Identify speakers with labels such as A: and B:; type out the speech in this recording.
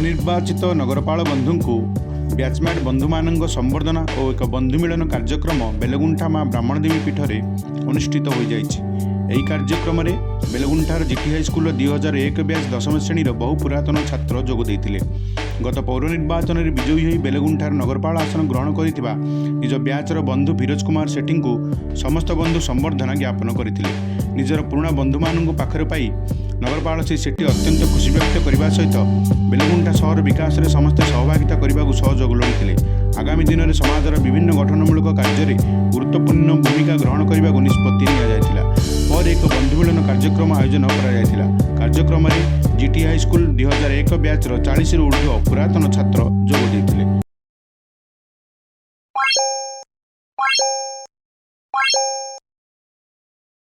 A: ନବନିର୍ବାଚିତ ନଗରପାଳ ବନ୍ଧୁଙ୍କୁ ବ୍ୟାଚମେଟ୍ ବନ୍ଧୁମାନଙ୍କ ସମ୍ବର୍ଦ୍ଧନା ଓ ଏକ ବନ୍ଧୁ ମିଳନ କାର୍ଯ୍ୟକ୍ରମ ବେଲଗୁଣ୍ଠା ମା ବ୍ରାହ୍ମଣଦେବୀ ପୀଠରେ ଅନୁଷ୍ଠିତ ହୋଇଯାଇଛି। ଏହି କାର୍ଯ୍ୟକ୍ରମରେ ବେଲଗୁଣ୍ଠାର ଜିଟି ହାଇସ୍କୁଲର 2001 ବ୍ୟାଚ୍ ଦଶମ ଶ୍ରେଣୀର ବହୁ ପୁରାତନ ଛାତ୍ର ଯୋଗ ଦେଇଥିଲେ। ଗତ ପୌର ନିର୍ବାଚନରେ ବିଜୟୀ ହୋଇ ବେଲଗୁଣ୍ଠାର ନଗରପାଳ ଆସନ ଗ୍ରହଣ କରିଥିବା ନିଜ ବ୍ୟାଚ୍ର ବନ୍ଧୁ ଫିରୋଜ କୁମାର ସେଠୀଙ୍କୁ ସମସ୍ତ ବନ୍ଧୁ ସମ୍ବର୍ଦ୍ଧନା ଜ୍ଞାପନ କରିଥିଲେ। ନିଜର ପୁରୁଣା ବନ୍ଧୁମାନଙ୍କୁ ପାଖରେ ପାଇ ନଗରପାଳ ଶ୍ରୀ ସେଠୀ ଅତ୍ୟନ୍ତ ଖୁସି ବ୍ୟକ୍ତ କରିବା ସହିତ ବେଲଗୁଣ୍ଠା ସହର ବିକାଶରେ ସମସ୍ତେ ସହଭାଗିତା କରିବାକୁ ସହଯୋଗ ଲୋଡ଼ିଥିଲେ। ଆଗାମୀ ଦିନରେ ସମାଜର ବିଭିନ୍ନ ଗଠନମୂଳକ କାର୍ଯ୍ୟରେ ଗୁରୁତ୍ୱପୂର୍ଣ୍ଣ ଭୂମିକା ଗ୍ରହଣ କରିବାକୁ ନିଷ୍ପତ୍ତି ନିଆଯାଇଥିଲା। ପରେ ଏକ ବନ୍ଧୁମିଳନ କାର୍ଯ୍ୟକ୍ରମ ଆୟୋଜନ କରାଯାଇଥିଲା। କାର୍ଯ୍ୟକ୍ରମରେ ଜିଟି ହାଇସ୍କୁଲ 2001 ବ୍ୟାଚ୍ର 40ରୁ ଉର୍ଦ୍ଧ୍ୱ ପୁରାତନ ଛାତ୍ର ଯୋଗ ଦେଇଥିଲେ।